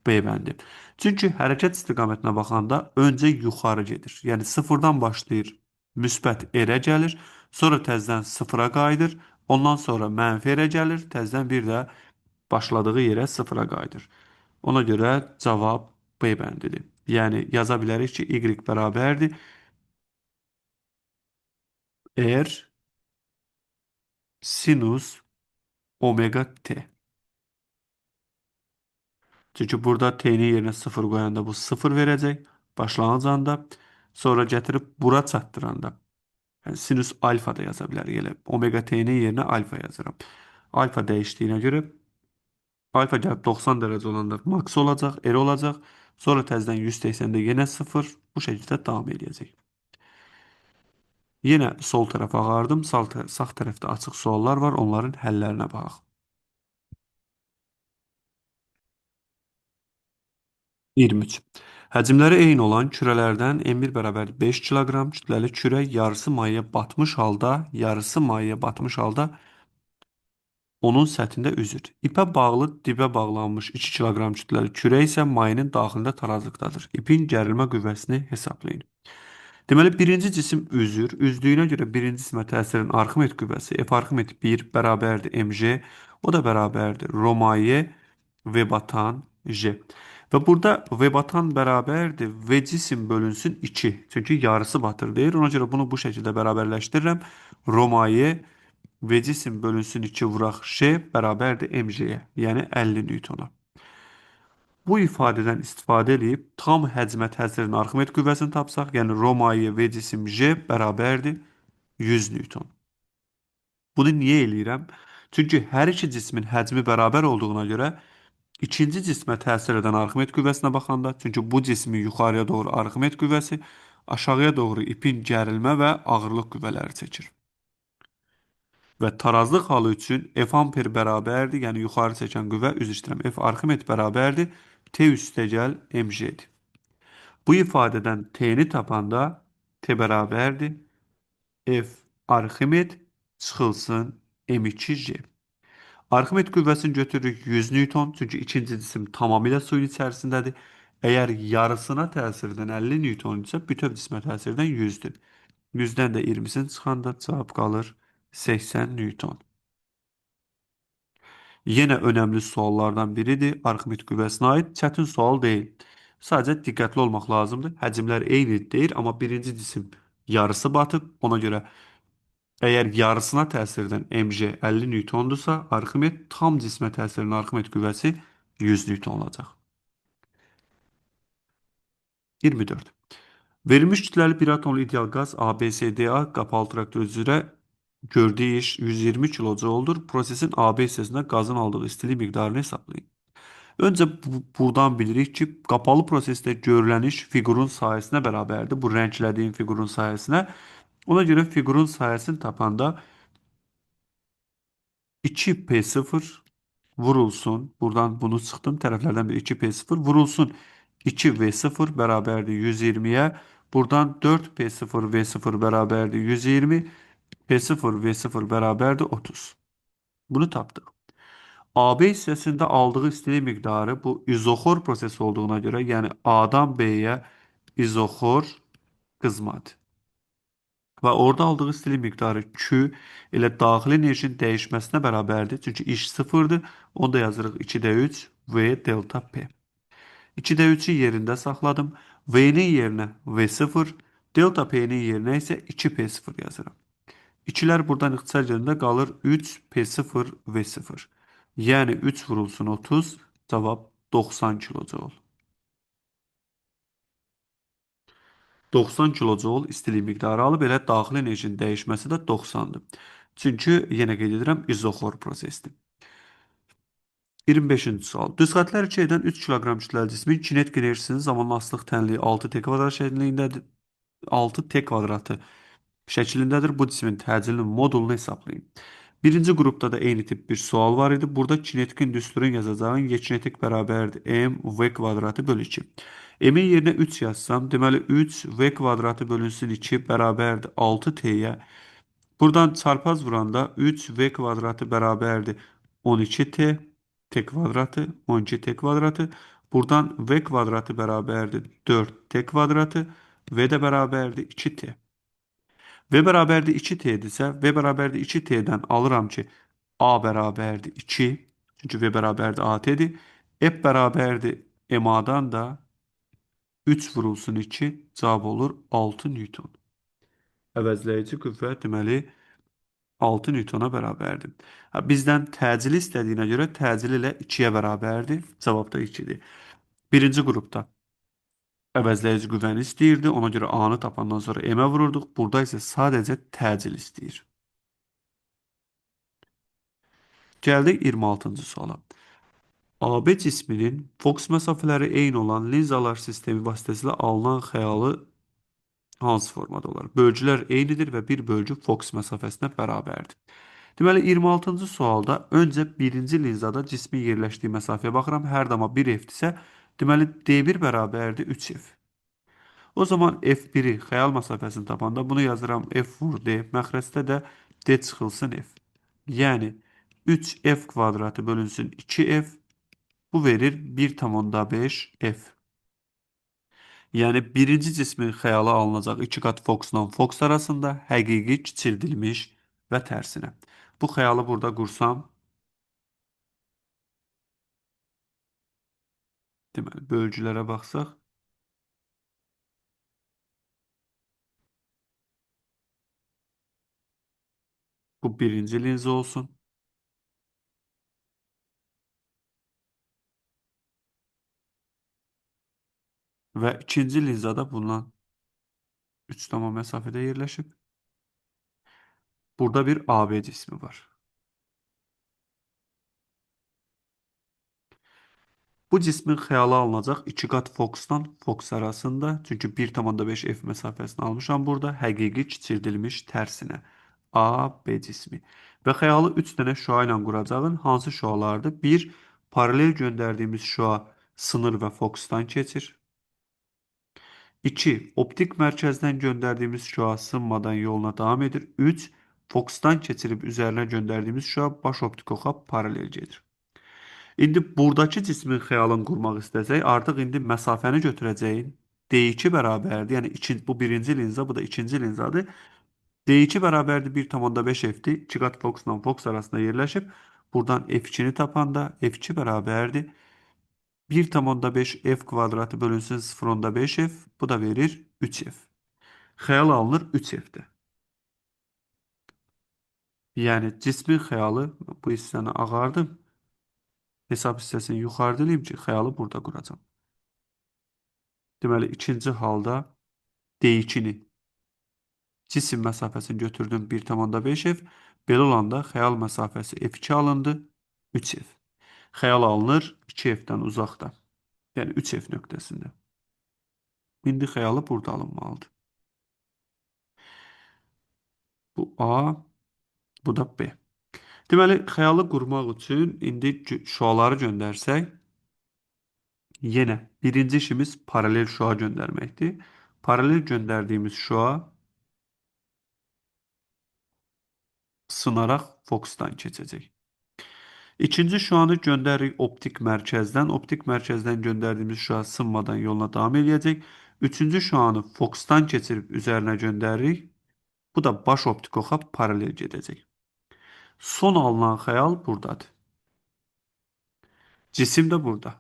B bəndi. Çünki hərəkət istiqamətinə baxanda öncə yuxarı gedir. Yəni sıfırdan başlayır, müsbət R-ə gəlir. Sonra təzədən sıfıra qayıdır. Ondan sonra mənfi R-ə gəlir. Təzədən bir də başladığı yerə sıfıra qayıdır. Ona görə cavab B bəndidir. Yəni yaza bilərik ki, Y bərabərdir R sinus omega T. Çünki burada T'nin yerinə 0 qoyanda bu 0 verəcək başlanğıc anda. Sonra gətirib bura çatdıranda. Yəni sinus alfa da yaza bilərik. Elə omega T'nin yerinə alfa yazıram. Alfa dəyişdiyinə görə alfa gəlib 90 dərəcə olanda maks olacaq, R olacaq. Sonra təzədən 180-də yenə 0. Bu şəkildə davam eləyəcək. Yenə sol tərəfə ağardım. Sağ tərəfdə açıq suallar var. Onların həllərinə baxaq. 23. Həcmləri eyni olan kürələrdən M1 bərabər 5 kiloqram kütləli kürə yarısı mayeyə batmış halda, onun səthində üzür. İpə bağlı dibə bağlanmış 2 kiloqram kütləli kürə isə mayenin daxilində tarazlıqdadır. İpin gərilmə qüvvəsini hesablayın. Deməli, birinci cisim üzür. Üzdüyünə görə birinci cisimə təsirin Arximed qüvvəsi F Arximed 1 bərabərdir mg. O da bərabərdir rho maye V batan J. Və burada V batan bərabərdir V cisim bölünsün 2. Çünki yarısı batır deyir. Ona görə bunu bu şəkildə bərabərləşdirirəm. Rho maye V cisim bölünsün 2 vuraq J bərabərdir mg-yə, yəni 50 Newtona. Bu ifadədən istifadə edib tam həcmə təsirin Arximed qüvvəsini tapsaq, yəni rho maye V cisim J bərabərdir 100 Newton. Bunu niyə eləyirəm? Çünki hər iki cismin həcmi bərabər olduğuna görə ikinci cismə təsir edən Arximed qüvvəsinə baxanda, çünki bu cismi yuxarıya doğru Arximed qüvvəsi, aşağıya doğru ipin gərilmə və ağırlıq qüvvələri çəkir. Və tarazlıq halı üçün F amper bərabərdir, yəni yuxarı çəkən qüvvə, üzr istəyirəm, F Arximed bərabərdir, T üstəgəl mg-dir. Bu ifadədən T-ni tapanda T bərabərdir, F Arximed çıxılsın M2J. Arximed qüvvəsini götürürük 100 Newton, çünki ikinci cisim tamamilə suyun içərisindədir. Əgər yarısına təsirdən 50 Newton isə bütöv cismə təsirdən 100-dür. 100-dən də 20-sini çıxanda cavab qalır 80 Newton. Yenə önəmli suallardan biridir. Arximed qüvvəsinə aid çətin sual deyil. Sadəcə diqqətli olmaq lazımdır. Həcmlər eyni deyil, amma birinci cisim yarısı batıb. Ona görə əgər yarısına təsirdən mg 50 Newtondursa, Arximed tam cismə təsirin Arximed qüvvəsi 100 Newton olacaq. 24. Verilmiş kütləli bir atomlu ideal qaz ABCDA qapalı traktor üzrə gördüyü iş 120 kilojouldur. Prosesin AB hissəsində qazın aldığı istilik miqdarını hesablayın. Öncə buradan bilirik ki, qapalı prosesdə görülən iş fiqurun sahəsinə bərabərdir. Bu rənglədiyim fiqurun sahəsinə. Ona görə fiqurun sahəsini tapanda 2P0 vurulsun. Buradan bunu çıxdım. Tərəflərdən bir 2P0 vurulsun. 2V0 bərabərdir 120-yə. Buradan 4P0 V0 bərabərdir 120. P0 V0 bərabərdir 30. Bunu tapdıq. AB hissəsində aldığı istilik miqdarı bu izoxor prosesi olduğuna görə, yəni A-dan B-yə izoxor qızmadır. Və orada aldığı istilik miqdarı Q ilə daxili enerjinin dəyişməsinə bərabərdir. Çünki iş sıfırdır. Onu da yazırıq 2-də 3 V delta P. 2-də 3-ü yerində saxladım. V-nin yerinə V0, delta P-nin yerinə isə 2P0 yazıram. 2'lər buradan ixtisar edəndə qalır 3P0 V0. Yəni 3 vurulsun 30, cavab 90 kilojoule. 90 kilojoule istilik miqdarı alıb, elə daxili enerjinin dəyişməsi də 90-dır. Çünki, yenə qeyd edirəm, izoxor prosesdir. 25-ci sual. Düz xətlər 2 edən 3 kiloqram kütləli cismin kinetik enerjisinin zamanla asılılıq tənliyi 6T kvadrat şəklindədir. 6T kvadratı şəklindədir. Bu cismin təcilinin modulunu hesablayın. Birinci qrupda da eyni tip bir sual var idi. Burada kinetikin düsturun yazacağın Y kinetik bərabərdir M V kvadratı bölü 2. M-in yerinə 3 yazsam, deməli 3 V kvadratı bölünsün 2 bərabərdir 6T-yə. Buradan çarpaz vuranda 3 V kvadratı bərabərdir 12T, T kvadratı, 12T kvadratı. Buradan V kvadratı bərabərdir 4T kvadratı, V də bərabərdir 2T. V bərabərdir 2T-dirsə, V bərabərdir 2T-dən alıram ki, A bərabərdir 2, çünki V bərabərdir AT-dir. F bərabərdir M A-dan da 3 vurulsun 2, cavab olur 6 Newton. Əvəzləyici qüvvə deməli 6 Newtona bərabərdir. Bizdən təcili istədiyinə görə təcili ilə 2-yə bərabərdir. Cavab da 2-dir. Birinci qrupda əvəzləyici qüvvəni istəyirdi. Ona görə A-nı tapandan sonra M-ə vururduq. Burada isə sadəcə təcil istəyir. Gəldik 26-cı suala. AB cisminin fokus məsafələri eyni olan linzalar sistemi vasitəsilə alınan xəyalı hansı formada olar? Bölgülər eynidir və bir bölgü fokus məsafəsinə bərabərdir. Deməli, 26-cı sualda öncə birinci linzada cismin yerləşdiyi məsafəyə baxıram. Hər dama 1 F-dirsə, deməli D1 bərabərdir 3F. O zaman F1-i xəyal məsafəsini tapanda bunu yazıram F vur D, məxrəcdə də D çıxılsın F. Yəni 3F kvadratı bölünsün 2F, bu verir 1,5 F. Yəni birinci cismin xəyalı alınacaq iki qat fokusla fokus arasında həqiqi kiçildilmiş və tərsinə. Bu xəyalı burada qursam, deməli bölgülərə baxsaq, bu birinci linza olsun. Və ikinci linza da bundan 3 tamam məsafədə yerləşib. Burada bir AB cismi var. Bu cismin xəyalı alınacaq iki qat fokusdan fokus arasında. Çünki 1,5 F məsafəsini almışam burada. Həqiqi kiçildilmiş tərsinə. A, B cismi. Və xəyalı 3 dənə şüa ilə quracağın. Hansı şüalardır? 1, paralel göndərdiyimiz şüa sınır və fokusdan keçir. 2, optik mərkəzdən göndərdiyimiz şüa sınmadan yoluna davam edir. 3, fokusdan keçirib üzərinə göndərdiyimiz şüa baş optik oxa paralel gedir. İndi buradakı cismin xəyalını qurmaq istəsək, artıq indi məsafəni götürəcəyin D2 bərabərdir. Yəni bu birinci linza, bu da ikinci linzadır. D2 bərabərdir 1,5 F-dir. İki qat fokusla fokus arasında yerləşib. Buradan F2-ni tapanda F2 bərabərdir 1,5 F kvadratı bölünsün 0,5 F. Bu da verir 3 F. Xəyal alınır 3 F-də. Yəni cismin xəyalı, bu hissəni ağardım. Hesab hissəsini yuxarıda eləyim ki, xəyalı burada quracam. Deməli, ikinci halda D2-ni cisim məsafəsini götürdüm 1,5 F. Belə olanda xəyal məsafəsi F2 alındı, 3 F. Xəyal alınır 2 F-dən uzaqda. Yəni 3 F nöqtəsində. İndi xəyalı burada alınmalıdır. Bu A, bu da B. Deməli, xəyalı qurmaq üçün indi şüaları göndərsək, yenə birinci işimiz paralel şüa göndərməkdir. Paralel göndərdiyimiz şüa sınaraq fokusdan keçəcək. İkinci şüanı göndəririk optik mərkəzdən. Optik mərkəzdən göndərdiyimiz şüa sınmadan yoluna davam eləyəcək. Üçüncü şüanı fokusdan keçirib üzərinə göndəririk. Bu da baş optik oxa paralel gedəcək. Son alınan xəyal buradadır. Cisim də burada.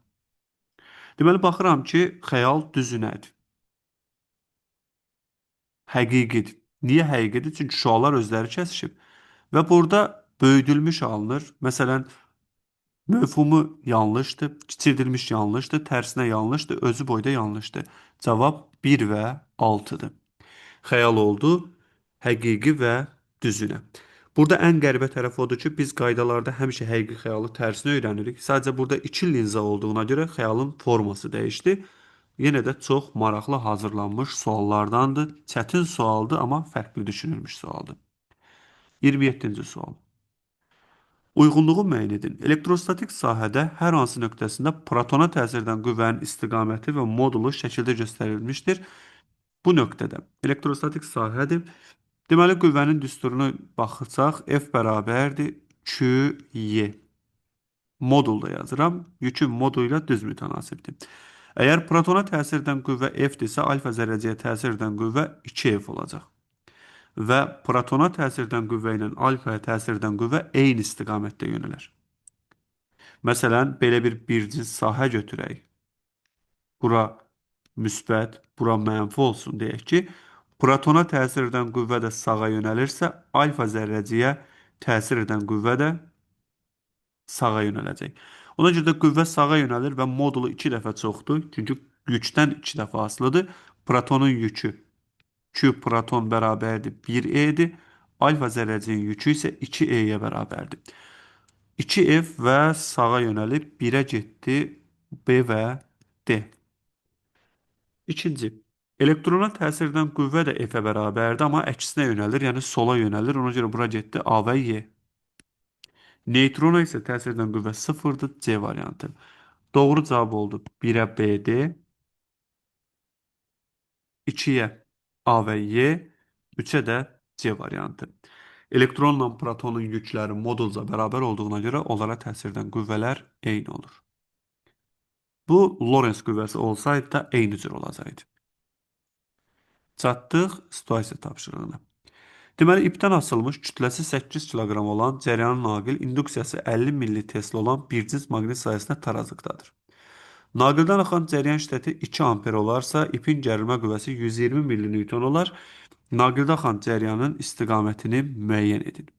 Deməli, baxıram ki, xəyal düzünədir. Həqiqidir. Niyə həqiqidir? Çünki şüalar özləri kəsişib. Və burada böyüdülmüş alınır. Məsələn, mövhumu yanlışdır, kiçildilmiş yanlışdır, tərsinə yanlışdır, özü boyda yanlışdır. Cavab 1 və 6-dır. Xəyal oldu həqiqi və düzünə. Burada ən qəribə tərəf odur ki, biz qaydalarda həmişə həqiqi xəyalı tərsinə öyrənirik. Sadəcə burada iki linza olduğuna görə xəyalın forması dəyişdi. Yenə də çox maraqlı hazırlanmış suallardandır. Çətin sualdır, amma fərqli düşünülmüş sualdır. 27-ci sual. Uyğunluğu müəyyən edin. Elektrostatik sahədə hər hansı nöqtəsində protona təsir edən qüvvənin istiqaməti və modulu şəkildə göstərilmişdir. Bu nöqtədə elektrostatik sahədir. Deməli, qüvvənin düsturunu baxırsaq, F bərabərdir QY. Modulda yazıram. Yükün modulu ilə düz mütənasibdir. Əgər protona təsir edən qüvvə F-dirsə, alfa zərrəciyə təsir edən qüvvə 2F olacaq. Və protona təsir edən qüvvə ilə alfaya təsir edən qüvvə eyni istiqamətdə yönələr. Məsələn, belə bir cins sahə götürək. Bura müsbət, bura mənfi olsun deyək ki, protona təsir edən qüvvə də sağa yönəlirsə, alfa zərrəciyə təsir edən qüvvə də sağa yönələcək. Ona görə də qüvvə sağa yönəlir və modulu 2 dəfə çoxdur. Çünki yükdən 2 dəfə asılıdır. Protonun yükü Q proton bərabərdir 1E-dir. Alfa zərrəciyin yükü isə 2E-yə bərabərdir. 2F və sağa yönəlib 1-ə getdi B və D. İkinci, elektrona təsir edən qüvvə də F-ə bərabərdir, amma əksinə yönəlir, yəni sola yönəlir. Ona görə bura getdi A və Y. Neytrona isə təsir edən qüvvə 0-dır, C variantı. Doğru cavab oldu 1-ə B-D, 2-yə A və Y, 3-ə də C variantı. Elektronla protonun yükləri modulca bərabər olduğuna görə onlara təsir edən qüvvələr eyni olur. Bu, Lorentz qüvvəsi olsaydı da eyni cür olacaqdı. Çatdıq situasiya tapşırığına. Deməli, ipdən asılmış kütləsi 8 kiloqram olan cəryanın naqil induksiyası 50 milli Tesla olan bir cins maqnit sayəsində tarazlıqdadır. Naqildən axan cəryan şiddəti 2 amper olarsa, ipin gərilmə qüvvəsi 120 milli Newton olar. Naqildə axan cəryanın istiqamətini müəyyən edin.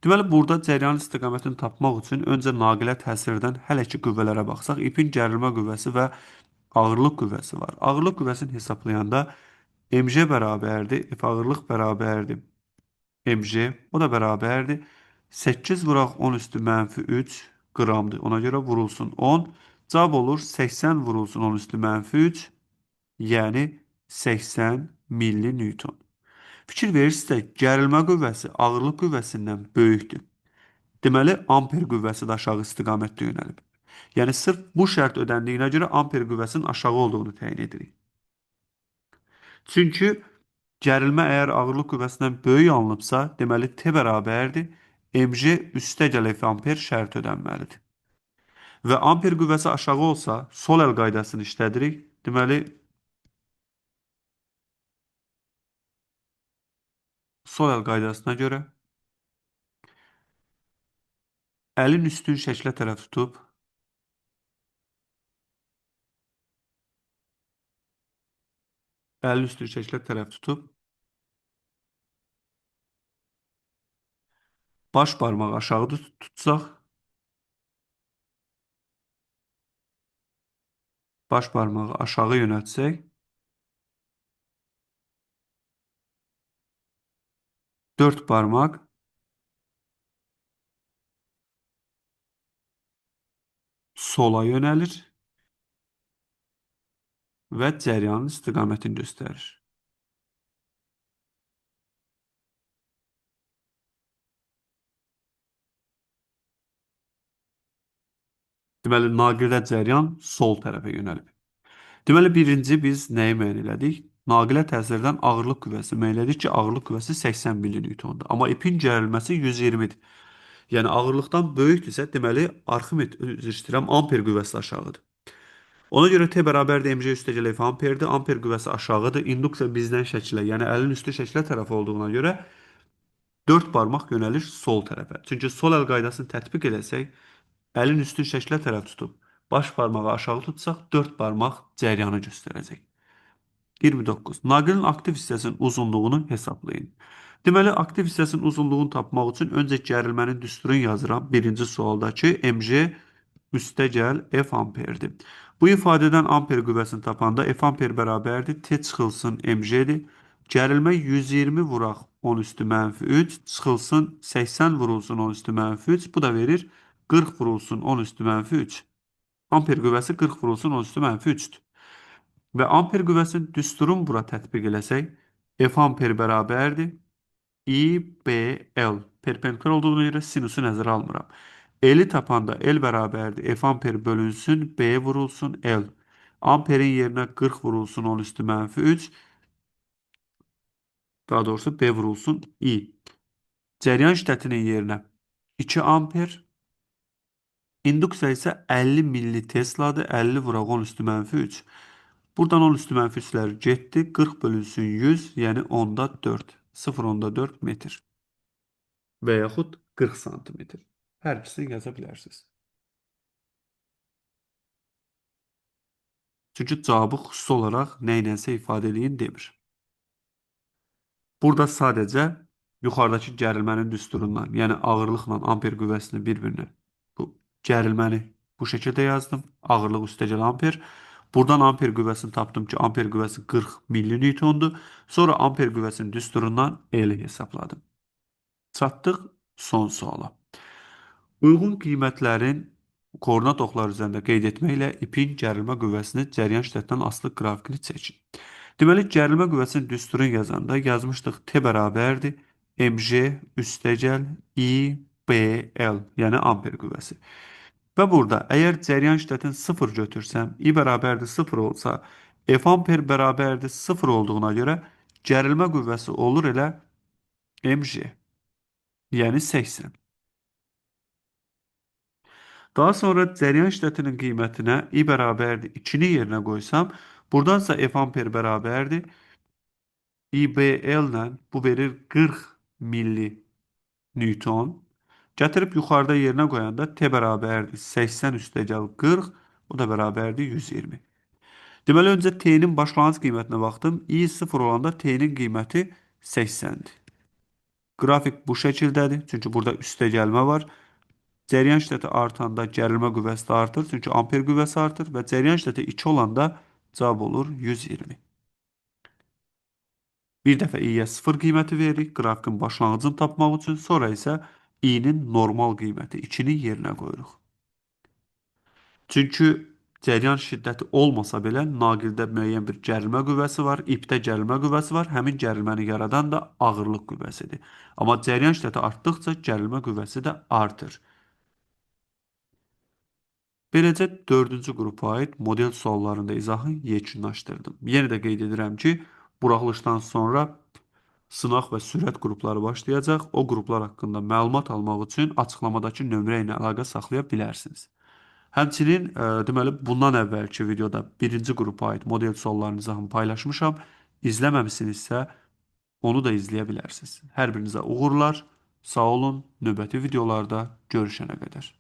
Deməli, burada cəryanın istiqamətini tapmaq üçün öncə naqilə təsir edən hələ ki qüvvələrə baxsaq, ipin gərilmə qüvvəsi və ağırlıq qüvvəsi var. Ağırlıq qüvvəsini hesablayanda mg bərabərdir, F ağırlıq bərabərdir mg, o da bərabərdir 8 vuraq 10 üstü mənfi 3 qramdır. Ona görə vurulsun 10. Cavab olur 80 vurulsun 10 üstü mənfi 3, yəni 80 milli Newton. Fikir verirsinizsə, gərilmə qüvvəsi ağırlıq qüvvəsindən böyükdür. Deməli, amper qüvvəsi də aşağı istiqamətdə yönəlib. Yəni, sırf bu şərt ödəndiyinə görə amper qüvvəsinin aşağı olduğunu təyin edirik. Çünki gərilmə əgər ağırlıq qüvvəsindən böyük alınıbsa, deməli, T bərabərdir mg üstəgəl F amper şərt ödənməlidir. Və amper qüvvəsi aşağı olsa, sol əl qaydasını işlədirik. Deməli, sol əl qaydasına görə əlin üstün şəklə tərəf tutub baş barmağı aşağı tutsaq, baş barmağı aşağı yönəltsək, 4 barmaq sola yönəlir və cəryanın istiqamətini göstərir. Deməli, naqildə cəryan sol tərəfə yönəlib. Deməli, birinci biz nəyi müəyyən elədik? Naqilə təsir edən ağırlıq qüvvəsi müəyyən elədik ki, ağırlıq qüvvəsi 80 milli Newtondur. Amma ipin gərilməsi 120-dir. Yəni, ağırlıqdan böyükdürsə, deməli, Arximed, üzr istəyirəm, amper qüvvəsi aşağıdır. Ona görə T bərabərdir mg üstəgəl F amperdir. Amper qüvvəsi aşağıdır. İnduksiya bizdən şəklə, yəni əlin üstü şəklə tərəfi olduğuna görə 4 barmaq yönəlir sol tərəfə. Çünki sol əl qaydasını tətbiq eləsək, əlin üstün şəklə tərəf tutub, baş barmağı aşağı tutsaq, 4 barmaq cəryanı göstərəcək. 29. Naqilin aktiv hissəsinin uzunluğunu hesablayın. Deməli, aktiv hissəsinin uzunluğunu tapmaq üçün öncə gərilmənin düsturunu yazıram. Birinci sualdakı mg üstəgəl F amperdir. Bu ifadədən amper qüvvəsini tapanda F amper bərabərdir. T çıxılsın mg-dir. Gərilmə 120 vuraq 10 üstü mənfi 3, çıxılsın 80 vurulsun 10 üstü mənfi 3. Bu da verir 40 vurulsun 10 üstü mənfi 3. Amper qüvvəsi 40 vurulsun 10 üstü mənfi 3-dür. Və amper qüvvəsinin düsturunu bura tətbiq eləsək, F amper bərabərdir I, B, L. Perpendikular olduğuna görə sinusu nəzərə almıram. L-i tapanda L bərabərdir F amper bölünsün, B vurulsun L. Amperin yerinə 40 vurulsun 10 üstü mənfi 3. Daha doğrusu B vurulsun I. Cəryan şiddətinin yerinə 2 amper. İnduksiya isə 50 milli Tesla'dır. 50 vuraq 10 üstü mənfi 3. Buradan 10 üstü mənfi 3-lər getdi. 40 bölünsün 100, yəni 10-da 4. 0,4 metr. Və yaxud 40 santimetr. Hər ikisini yaza bilərsiniz. Çünki cavabı xüsusi olaraq nə ilənsə ifadə eləyin demir. Burada sadəcə yuxarıdakı gərilmənin düsturundan, yəni ağırlıqla amper qüvvəsini bir-birinə bu gərilməni bu şəkildə yazdım. Ağırlıq üstəgəl amper. Buradan amper qüvvəsini tapdım ki, amper qüvvəsi 40 milli Newtondur. Sonra amper qüvvəsinin düsturundan L-i hesabladım. Çatdıq son suala. Uyğun qiymətlərin koordinat oxları üzərində qeyd etməklə ipin gərilmə qüvvəsini cəryan şiddətindən asılı qrafikini çəkin. Deməli, gərilmə qüvvəsinin düsturunu yazanda yazmışdıq T bərabərdir mg üstəgəl I, B, L, yəni amper qüvvəsi. Və burada əgər cəryan şiddətini 0 götürsəm, I bərabərdir 0 olsa, F amper bərabərdir 0 olduğuna görə gərilmə qüvvəsi olur elə mg, yəni 80. Daha sonra cəryan şiddətinin qiymətinə I bərabərdir 2-ni yerinə qoysam, buradansa F amper bərabərdir IBL ilə bu verir 40 milli Newton. Gətirib yuxarıda yerinə qoyanda T bərabərdir 80 üstəgəl 40, o da bərabərdir 120. Deməli, öncə T-nin başlanğıc qiymətinə baxdım. I 0 olanda T-nin qiyməti 80-dir. Qrafik bu şəkildədir. Çünki burada üstəgəlmə var. Cəryan şiddəti artanda gərilmə qüvvəsi də artır. Çünki amper qüvvəsi artır və cəryan şiddəti 2 olanda cavab olur 120. Bir dəfə i-yə 0 qiyməti veririk qrafikin başlanğıcını tapmaq üçün. Sonra isə i-nin normal qiyməti 2-ni yerinə qoyuruq. Çünki cəryan şiddəti olmasa belə naqildə müəyyən bir gərilmə qüvvəsi var, ipdə gərilmə qüvvəsi var. Həmin gərilməni yaradan da ağırlıq qüvvəsidir. Amma cəryan şiddəti artdıqca gərilmə qüvvəsi də artır. Beləcə dördüncü qrupa aid model suallarında izahı yekunlaşdırdım. Yenə də qeyd edirəm ki, buraxılışdan sonra sınaq və sürət qrupları başlayacaq. O qruplar haqqında məlumat almaq üçün açıqlamadakı nömrə ilə əlaqə saxlaya bilərsiniz. Həmçinin deməli bundan əvvəlki videoda birinci qrupa aid model suallarının izahını paylaşmışam. İzləməmisinizsə onu da izləyə bilərsiniz. Hər birinizə uğurlar. Sağ olun. Növbəti videolarda görüşənə qədər.